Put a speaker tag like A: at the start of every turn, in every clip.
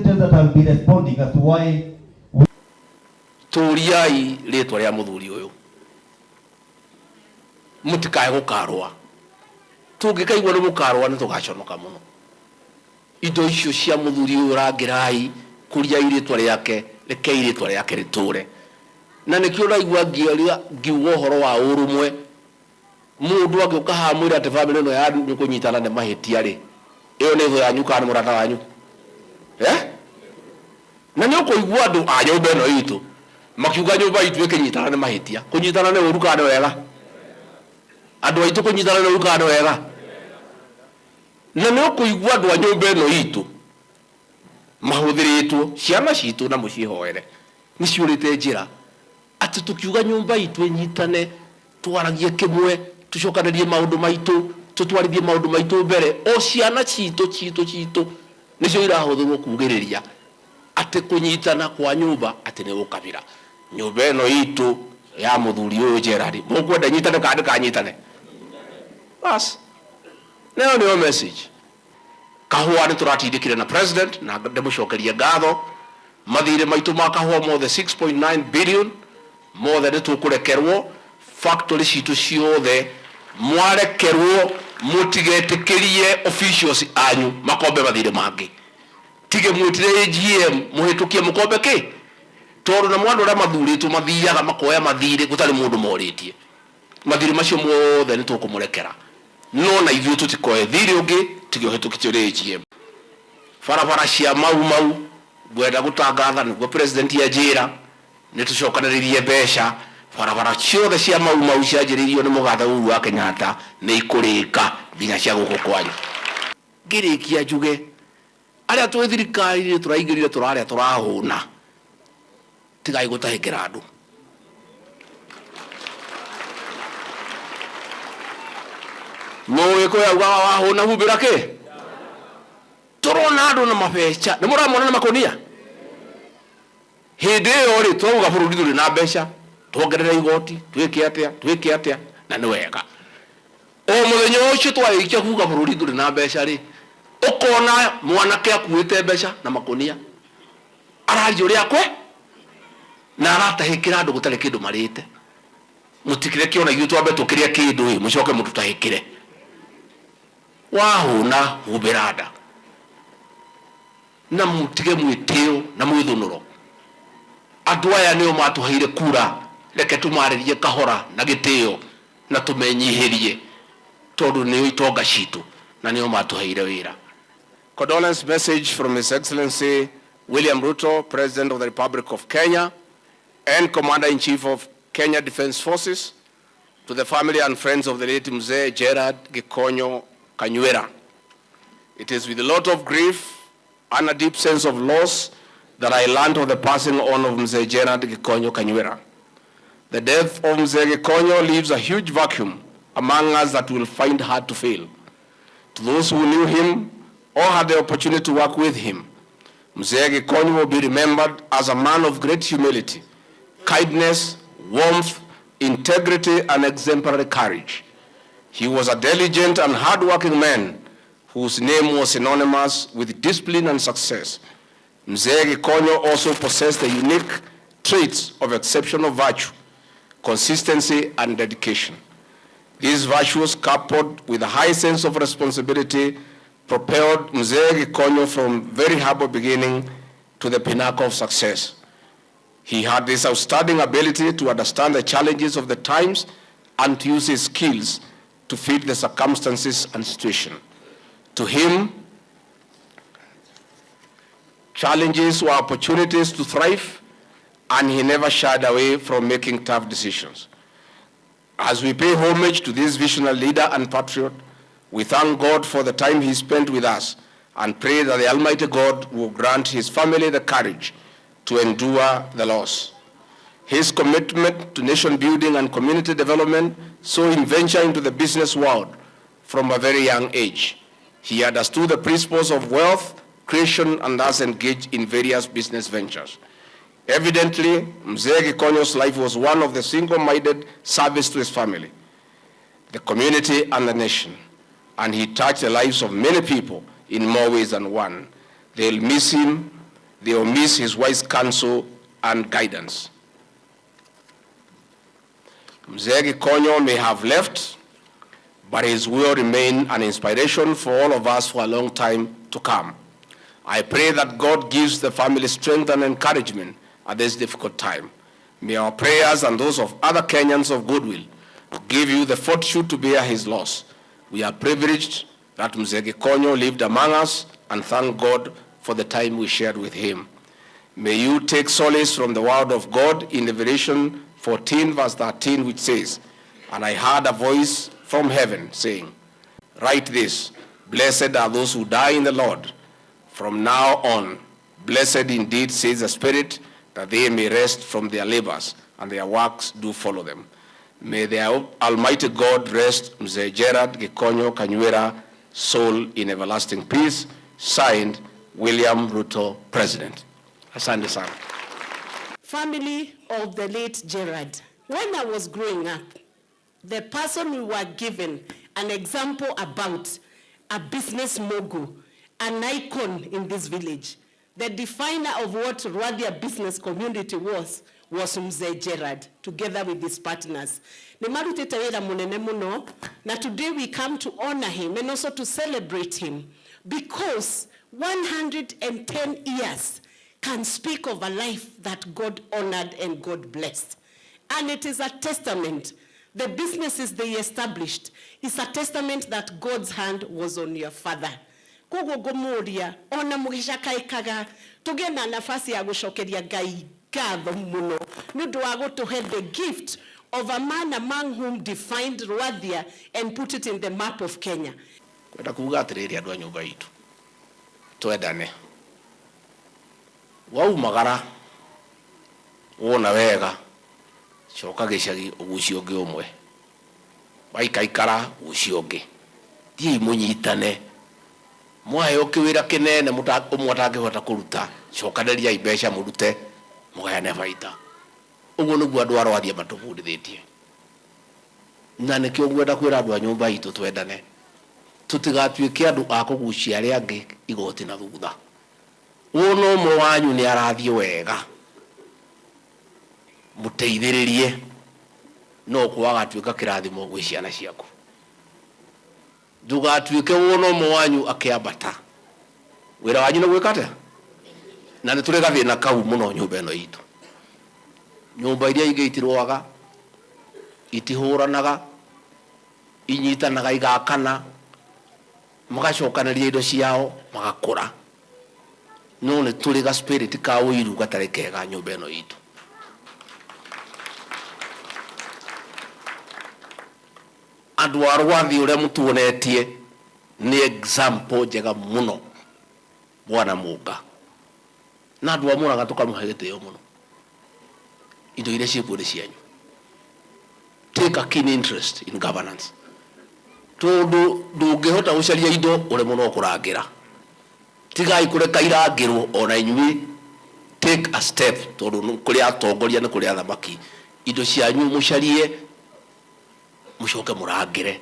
A: sentence that I'll be responding as to why
B: Tũriai rĩtwa rĩa mũthuri ũyũ, mũtikae gũkarũa. Tũngĩkaigua nĩ mũkarũa nĩ tũgaconoka mũno. Indo icio cia mũthuri ũyũ rangĩrai, kũriai rĩtwa rĩake, rekei rĩtwa rĩake rĩtũre. Na nĩkĩo ũraigua ngĩaria ngiuga ũhoro wa ũrũmwe. Mũndũ angĩũka haha amwĩre atĩ bamĩrĩ ĩno yanyu kũnyitana nĩ mahĩtia rĩ, ĩyo nĩ thũ yanyu kana nĩ mũrata wanyu? Eh? Na nĩ ũkũigua andũ a nyũmba ĩno itũ makiuga nyũmba itũ ĩkĩnyitana nĩ mahĩtia. Kũnyitana nĩ ũru kana nĩ wega? Andũ aitũ kũnyitana nĩ ũru kana nĩ wega? Na nĩ ũkũigua andũ a nyũmba ĩno itũ mahũthĩrĩtwo, ciana citũ na mũciĩhoere, nĩ ciũrĩte njĩra atĩ tũkiuga nyũmba itũ ĩnyitane, twaragie kĩmwe, tũcokanĩrie maũndũ maitũ, tũtwarithie maũndũ maitũ mbere, o ciana citũ citũ citũ nĩcio irahũthĩrwo kugĩrĩria atĩ kũnyitana kwa nyũmba atĩ nĩ ũkabira. Nyũmba ĩno itũ ya mũthuri ũyũ Gerald, mũkwenda ĩnyitane kana ndĩkanyitane? Bas, nayo nĩyo message. Kahũa nĩ tũratindĩkire na president na ndĩmũcokerie ngatho. Mathirĩ maitũ ma kahũa mothe 6.9 billion mothe nĩ tũkũrekerwo. Factory citũ ciothe mwarekerwo, mũtigetĩkĩrie officials anyu makombe mathirĩ mangĩ. Tige mwĩtire AGM mũhĩtũkie mũkombe kĩ, tondũ namo andũ arĩa mathurĩtwo mathiaga makoya mathirĩ gũtarĩ mũndũ morĩtie. Mathirĩ macio mothe nĩ tũkũmũrekera, no na ithuĩ tũtikoe thirĩ ũngĩ tiga ũhĩtũkĩtio nĩ AGM. Barabara cia Mau Mau ngwenda gũtangatha nĩguo president anjĩra nĩ tũcokanĩrĩirie mbeca, barabara ciothe cia Mau Mau cianjĩrĩirio nĩ mũgathe Uhuru wa Kenyatta nĩ ikũrĩka nginya cia gũkũ kwanyu. Ngĩrĩkia njuge arĩa twĩ thirikari-inĩ tũraingĩrire tũrarĩa tũrahũna, tigai gũtahĩkĩra andũ. Mũgĩkũyũ augaga wahũna humbĩra kĩ? Tũrona andũ na mabeca, nĩ mũramona na makũnia? Hĩndĩ ĩyo rĩ, twauga bũrũri ndũrĩ na mbeca, tuongerere igoti, twĩke atĩa, twĩke atĩa, na nĩ wega. O mũthenya ũcio twarĩkia kuga bũrũri ndũrĩ na mbeca rĩ, ũkona mwanake akuĩte mbeca na makũnia, araria ũrĩa akwe na aratahĩkĩra andũ gũtarĩ kĩndũ marĩte. Mũtikĩreke ona ithuĩ twambe tũkĩrĩa kĩndũ ĩ, mũcoke mũtũtahĩkĩre. Wahũna humbĩra nda na mũtige mwĩtĩo na mwĩthũnũro. Andũ aya nĩo matũheire kura, reke tũmarĩrie kahora na gĩtĩo na tũmenyihĩrie tondũ nĩo itonga citũ na nĩo matũheire wĩra.
C: Condolence message from His Excellency William Ruto, President of the Republic of Kenya and Commander-in-Chief of Kenya Defence Forces, to the family and friends of the late Mzee Gerald Gikonyo Kanyuira. It is with a lot of grief and a deep sense of loss that I learned of the passing on of Mzee Gerald Gikonyo Kanyuira. The death of Mzee Gikonyo leaves a huge vacuum among us that we'll find hard to fill. To those who knew him or had the opportunity to work with him, Mzee Gikonyo will be remembered as a man of great humility, kindness, warmth, integrity, and exemplary courage. He was a diligent and hardworking man whose name was synonymous with discipline and success. Mzee Gikonyo also possessed the unique traits of exceptional virtue, consistency, and dedication. These virtues, coupled with a high sense of responsibility, propelled Mzee Gikonyo from very humble beginning to the pinnacle of success. He had this outstanding ability to understand the challenges of the times and to use his skills to fit the circumstances and situation. To him, challenges were opportunities to thrive, and he never shied away from making tough decisions. As we pay homage to this visionary leader and patriot, we thank God for the time he spent with us and pray that the Almighty God will grant his family the courage to endure the loss. His commitment to nation building and community development saw him venture into the business world from a very young age. He understood the principles of wealth creation and thus engaged in various business ventures. Evidently, Mzee Gikonyo's life was one of the single-minded service to his family, the community, and the nation. And he touched the lives of many people in more ways than one. They'll miss him. They will miss his wise counsel and guidance. Mzee Gikonyo may have left, but his will remain an inspiration for all of us for a long time to come. I pray that God gives the family strength and encouragement at this difficult time. May our prayers and those of other Kenyans of goodwill give you the fortitude to bear his loss. We are privileged that Mzee Gikonyo lived among us and thank God for the time we shared with him. May you take solace from the word of God in Revelation 14 verse 13, which says, And I heard a voice from heaven saying, Write this, blessed are those who die in the Lord from now on. Blessed indeed, says the Spirit, that they may rest from their labors, and their works do follow them. May the Almighty God rest Mzee Gerard Gikonyo Kanyuira soul in everlasting peace. Signed, William Ruto, President. Asante sana.
D: Family of the late Gerard. When I was growing up, the person we were given an example about, a business mogul, an icon in this village, the definer of what Rwathia business community was Mzee Gerard, together with his partners. Nĩ marutĩte wĩra mũnene mũno, na today we come to honor him and also to celebrate him, because 110 years can speak of a life that God honored and God blessed. And it is a testament. The businesses they established is a testament that God's hand was on your father. Koguo ngũmũria ona mũgĩcakaĩkaga tũgĩe na nafasi ya gũcokeria Ngai ngatho mũno nĩ ũndũ wa gũtũhe the gift of a man among whom defined Rwathia and put it in the map of Kenya.
C: Kwenda kuga atĩrĩrĩ andũ a nyũmba itũ, twendane. Waumagara wona wega, coka gĩcagi ũgucie ũngĩ ũmwe, waikaikara ũgucie ũngĩ, thiĩi mũnyitane. Mwaheo kĩwĩra kĩnene ũmwe atangĩhota kũruta, cokanĩriai mbeca mũrute, mũgayane baita. Ũguo nĩguo andũ a Rwathia matũbundithĩtie, na nĩkĩo ngwenda kwĩra andũ a nyũmba itũ twendane, tũtigatuĩke andũ a kũgucia arĩa angĩ igoti na thutha. Wona ũmwe wanyu nĩ arathiĩ wega, mũteithĩrĩrie, no kwagatuĩka kĩrathimo gwĩ ciana ciaku. Ndũgatuĩke wona ũmwe wanyu akĩambata, wĩra wanyu nĩ gwĩka atĩa? Na nĩ tũrĩ gathĩna kau mũno nyũmba ĩno itũ. Nyũmba iria ingĩ itirũaga, itihũranaga, inyitanaga igakana, magacokanĩria indo ciao, magakũra. No nĩ tũrĩ ga spirit ka ũiru gatarĩ kega nyũmba ĩno itũ. Andũ a Rwathia ũrĩa mũtuonetie nĩ example njega mũno, Bwana Mũnga. Na andũ a Mũrang'a tũkamũhe gĩtĩo mũno. Indo iria ciĩkuo nĩ cianyu. Take a keen interest in governance. Tondũ ndũngĩhota gũcaria indo ũremwo no kũrangĩra. Tigai kũreka irangĩrwo ona inyuĩ. Take a step, tondũ kũrĩ atongoria nĩ kũrĩ athamaki. Indo cianyu mũcarie, mũcoke mũrangĩre,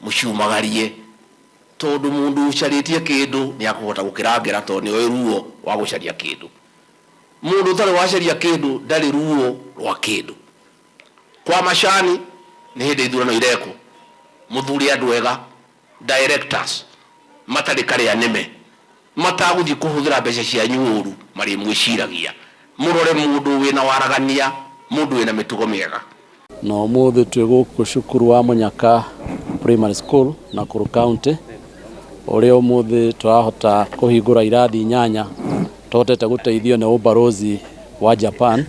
C: mũciumagarie. Tondũ mũndũ ũcarĩtie kĩndũ nĩ akũhota gũkĩrangĩra, tondũ nĩoĩ ruo wa gũcaria kĩndũ. Mũndũ ũtarĩ wacaria kĩndũ ndarĩ ruo rwa kĩndũ. Kwa macani nĩ hĩndĩ ithurano irekwo, mũthure andũ ega, directors matarĩ karĩa nĩme, matagũthiĩ kũhũthĩra mbeca cianyu ũru marĩ mwĩciragia. Mũrore mũndũ wĩna waragania, mũndũ wĩna mĩtugo mĩega.
E: Na ũmũthĩ twĩ gũkũ cukuru wa Mũnyaka Primary School, Nakuru County, ũrĩa ũmũthĩ tũrahota kũhingũra irathi inyanya tũhotete gũteithio nĩ ũbarozi wa Japan.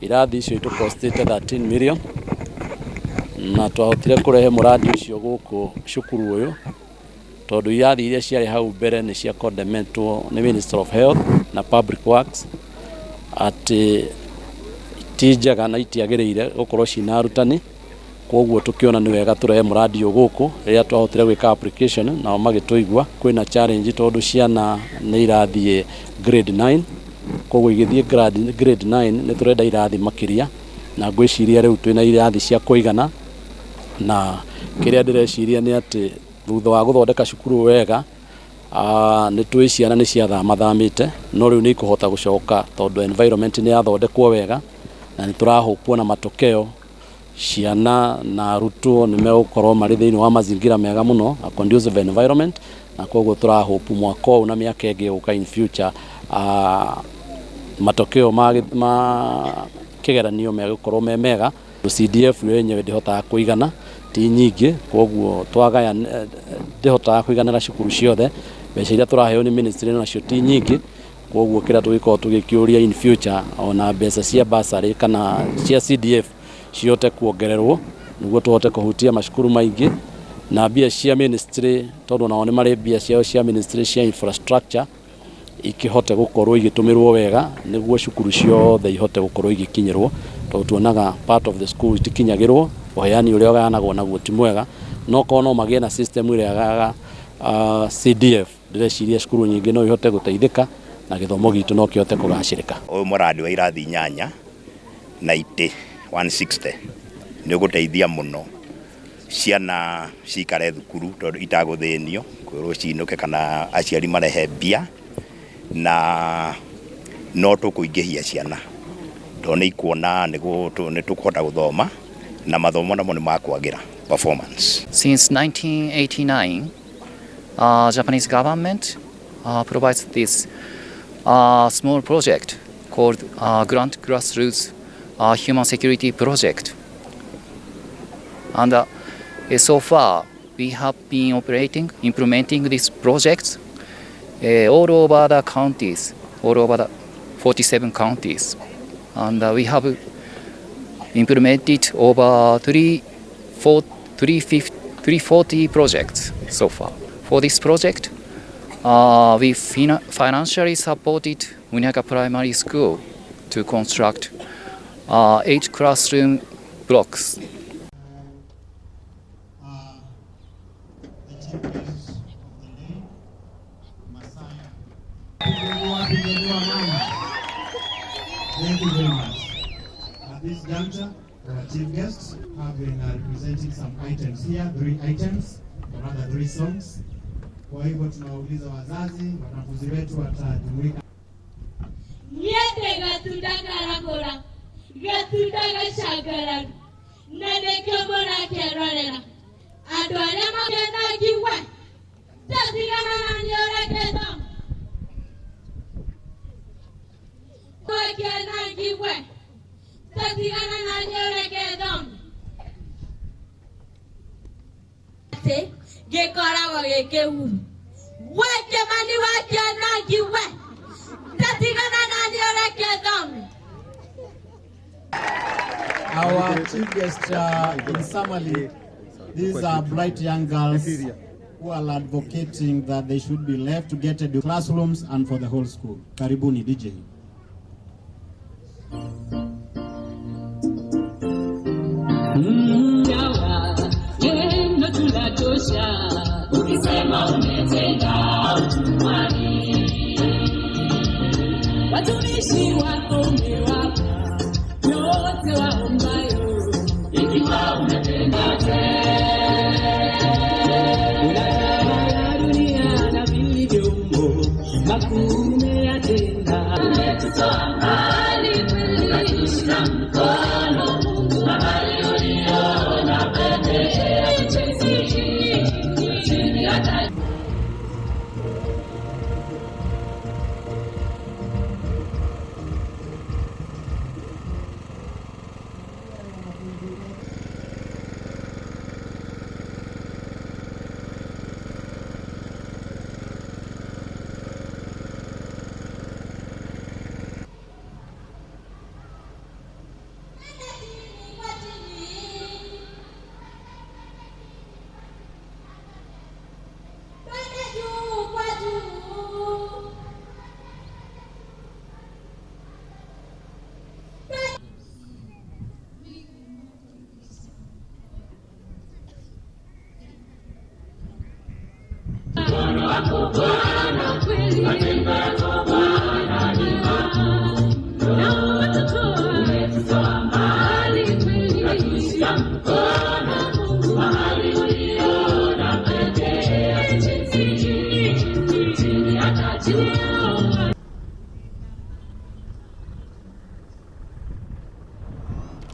E: Irathi icio itũkostĩte 13 million, na twahotire kũrehe mũradi ũcio gũkũ cukuru ũyũ tondũ irathi iria ciarĩ hau mbere nĩ cia condemnetwo nĩ Minister of Health na Public Works atĩ ti njega na itiagĩrĩire gũkorwo cina arutani. Koguo tũkĩona nĩ wega tũrehe mũradi ũyũ gũkũ. Rĩrĩa twahotire gwĩka application nao magĩtũigua. Kwĩna challenge tondũ ciana nĩ irathiĩ grade 9, koguo igĩthiĩ grade 9 nĩ tũrenda irathi makĩria, na ngwĩciria rĩu twĩna irathi cia kũigana. Na kĩrĩa ndĩreciria nĩ atĩ thutha wa gũthondeka cukuru wega, Nĩ tũĩ ciana nĩ ciathamathamĩte no rĩu nĩ ikũhota gũcoka tondũ environment nĩ yathondekwo wega na nĩ tũrahope kuona matokeo ciana na arutwo nĩ megũkorwo marĩ thĩinĩ wa mazingira mega mũno, a conducive environment, na koguo tũrahope mwaka ũyũ na mĩaka ĩngĩ ĩgũka in future matokeo ma kĩgeranio megũkorwo me mega. CDF yo yenyewe ndĩhotaga kũigana, ti nyingĩ, koguo twagaya ndĩhotaga kũiganĩra cukuru ciothe. Mbeca iria tũraheo nĩ ministry nacio ti nyingĩ, koguo kĩrĩa tũgĩkorwo tũgĩkĩũria in future ona mbeca cia bursary kana cia CDF cihote kuongererwo nĩguo tũhote kũhutia macukuru maingĩ, na mbia cia ministry tondũ nao nĩ marĩ mbia ciao cia ministry cia infrastructure ikihote gũkorwo igĩtũmĩrwo wega nĩguo cukuru ciothe ihote gũkorwo igĩkinyĩrwo, tondũ tuonaga part of the school itikinyagĩrwo, ũheani ũrĩa ũgayanagwo naguo ti mwega, no korwo no magĩe na system ĩrĩa ya CDF ndĩreciria cukuru nyingĩ no ihote gũteithĩka na gĩthomo gitũ no kĩhote kũgacĩrĩka.
F: Ũyũ mũrandi wa irathi 8 na itĩ 160 nĩ ũgũteithia mũno ciana cikare thukuru tondũ itagũthĩnio kwĩrwo cinũke kana aciari marehe mbia, na no tũkũingĩhia ciana tondũ nĩ ikuona nĩ tũkũhota gũthoma na mathomo namo nĩ makwagĩra performance.
G: Since 1989, Japanese government provides this small project called Grant Grassroots Human Security Project. And so far, we have been implementing these projects all over the counties, all over the 47 counties. And we have implemented over 340 projects so far. For this project, we financially supported Munyaka Primary School to construct 8 classroom blocks.
H: The chief guest of the day, Messiah. Thank you very much. At this juncture, our chief guest have been representing some items here, 3 items, or rather 3 songs. Kwa hivyo tunawauliza wazazi, wanafunzi wetu watajumuika.
I: Niende gatunda karakora, gatunda gacangararu, na nĩkĩo mũrakerorera. Andũ arĩa makenagiwe, tatigana na niĩ ũreke thome. Makenagiwe, tatigana na niĩ ũreke thome. Atĩ gĩkoragwo gĩ kĩhuru. We Kĩmani wa Kĩanangi we, tatigana na niĩ ũreke thome.
H: Our chief guest, in summary, these are bright young girls who are advocating that they should be left to get to classrooms and for the whole school. Karibuni, DJ.
J: Watumishi wako umewapa yote waombayo, ikiwa umetenda unatawala dunia na vilivyomo, makuu umeyatenda. Umetutoa mbali kweli, ukatushika mkono Mungu, mahali uliona pekee, chini hata Mkono wako Bwana.